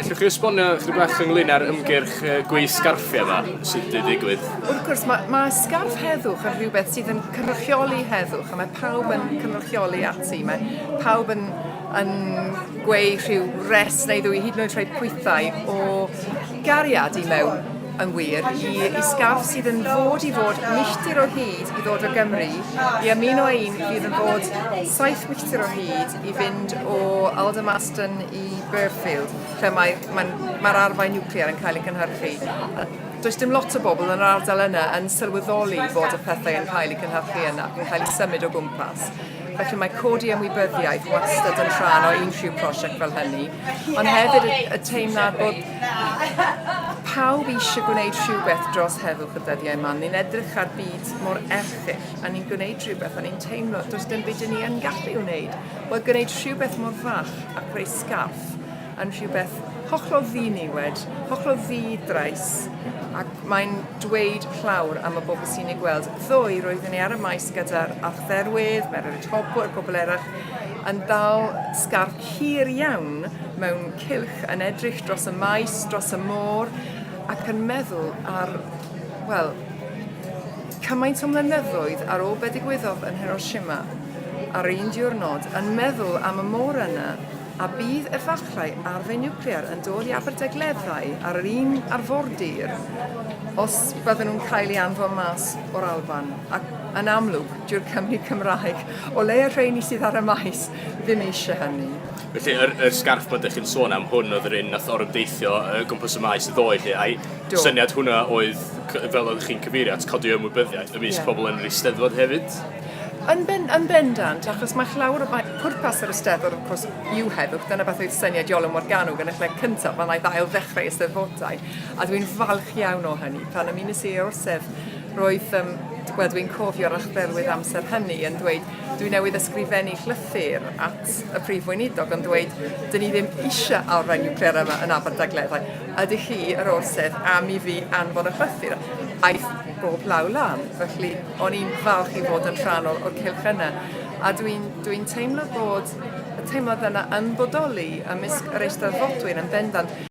Allwch chi esbonio chydig bach ynglyn â'r ymgyrch gweu sgarffiau yma sydd wedi digwydd? Wrth gwrs, mae, mae sgarff heddwch yn rhywbeth sydd yn cynrychioli heddwch, a mae pawb yn cynrychioli ati. Mae pawb yn, yn gweu rhyw res neu ddwy, hyd yn oed rhai pwythau o gariad i mewn yn wir i, i sgarff sydd yn fod i fod milltir o hyd i ddod o Gymru i ymuno â un fydd yn fod 7 milltir o hyd i fynd o Aldermaston i Burghfield, lle mae'r mae, mae arfau niwclear yn cael eu cynhyrchu. A does dim lot o bobl yn yr ardal yna yn sylweddoli bod y pethau yn cael eu cynhyrchu yna ac yn cael eu symud o gwmpas. Felly mae codi ymwybyddiaeth wastad yn rhan o unrhyw prosiect fel hynny. Ond hefyd y, y teimlad bod pawb eisiau gwneud rhywbeth dros heddwch y dyddiau yma. Ni'n edrych ar byd mor erchyll a ni'n gwneud rhywbeth a ni'n teimlo does dim byd ni yn gallu wneud. Wel, gwneud rhywbeth mor fach a creu sgarff yn rhywbeth hollol ddiniwed, hollol ddi-drais, ac mae'n dweud llawer am y bobl sy'n ei gweld. Ddoe, roeddwn i ar y maes gyda'r Archdderwydd, Mererid Hopwood, pobl eraill, yn dal sgarff hir iawn mewn cylch yn edrych dros y maes, dros y môr, ac yn meddwl ar, wel, cymaint o mlynyddoedd ar ôl be digwyddodd yn Hiroshima ar un diwrnod, yn meddwl am y môr yna, a bydd efallai arfau niwclear yn dod i Aberdaugleddau ar yr un arfordir os bydden nhw'n cael ei anfon mas o'r Alban. Ac yn amlwg, dyw'r Cymry Cymraeg, o leia rheini sydd ar y maes, ddim eisiau hynny. Felly, yr, yr sgarff ma dych chi'n sôn am, hwn oedd yr un nath orymdeithio o gwmpas y maes ddoe, lle, a'i Do. syniad hwnna oedd, fel oeddech chi'n cyfeirio at codi ymwybyddiaeth ymysg pobl yn yr Eisteddfod hefyd? Yn, ben, yn bendant, achos mae llawer o... Mae pwrpas yr Eisteddfod, of course, yw heddwch. Dyna beth oedd syniad Iolo Morganwg yn y lle cyntaf pan ddaeth ail ddechrau Eisteddfodau. A dwi'n falch iawn o hynny. Pan ymunes i i'r orsedd, roedd, um, wel, dwi'n cofio'r Archdderwydd amser hynny yn dweud, dwi newydd ysgrifennu llythyr at y Prif Weinidog yn dweud, dyn ni ddim eisiau arfau niwclear yma yn Aberdaugleddau. Ydych chi, yr orsedd, am i fi anfon y llythyr? Aeth bob law lan. Felly, o'n i'n falch i fod yn rhan o'r, or cylch yna. A dwi'n dwi teimlo bod y teimlad yna yn bodoli ymysg yr eisteddfodwyr yn bendant.